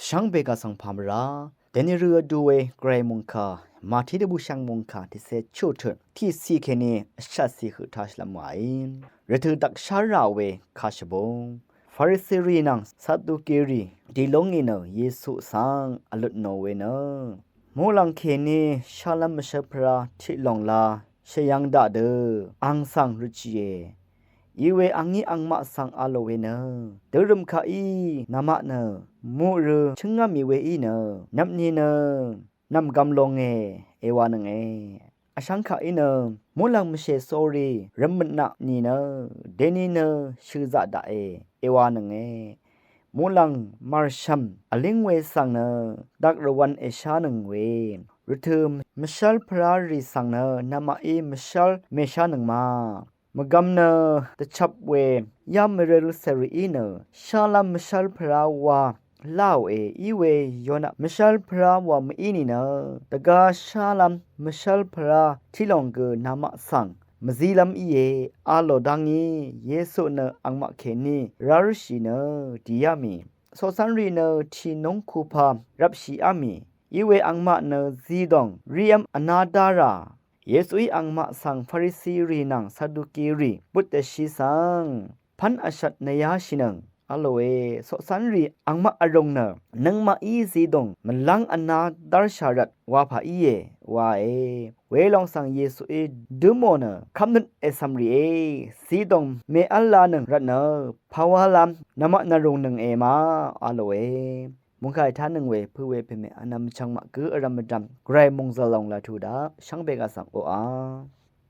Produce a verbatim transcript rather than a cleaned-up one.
Shvngbe gvsvng pamvra, deni rø vdu we gvray mungka, mati dvbù shvng mungka, tise chutut, tisi keni, vshatsi hø tashlam wai. Rvtø dvkshara we kashvbong. Farisi rì nvng Saduki rì, dìlung inø Yesu svng vlut nò we nø. Muqlàng keni, shalam mvshvpra, tiq long la, shvyang daq dø, ang svng rvtshìe. Iwe angí angmaq svng a lò we nø, dørøm kaq í, namaq nø, muqrø, chøngá mì we í nø, nvpni nø, nvmgvm longe, ewa nønge. Vshvng kaq í nø, muqlàng mvshè sori, rvmøt naq ni nø, deni nø, shøzaq daqe, ewa nønge. Muqlàng màrshv̀m vlíng we svng nø, dvk rvwv̄n èshánøng we. Rvtø̀ mvshv́lpvrá rì svng nø, namaqí mvshv́l mèshánøng ma. Mvgvm nø, dvchvp we, yá mvrel cèrì í nø, shálv́m mvshv́lpvrá wa, láòe, í we, yonaq mvshv́lpvrá wa mv-í nìnø, dvgá shálv́m mvshv́lpvrá, tiq lòng gø namaq svng, mvzílv́m íe, a lò dá ngí, Yesu nø angmaq kèní, rárshì nø, dìá mì. Coqcv́nrì nø tìnúng kupa rvpshìá mì. Iwe angmaq nø zidòng rív́m vná dárà. Yesuí angmaq svng Farisirì nvng Sadukirì butdvshì svng, pv́n vshvt nvyáshìnøng. Vlòe, coqcv́nrì angmaq vrùng nø, nøngmaqí zidòng mvlv́ng vná dárshà rvt wapà íe, wae. Welòng svng Yesuí dǿmò nø, kv́mnøt ècv̀m rìe, zidòng mèv́l lanøng rvtnø, pàwálv́m, namaq nvrùngnøng èma, vlòe. Mungkà ètánøng we, pø̄ we pèmè vnvm chvngmaq gǿ vrv̄m mvdvm, gvray mòngzø̀l lòng laq tuq daq, shvngbe gaq svng oqà.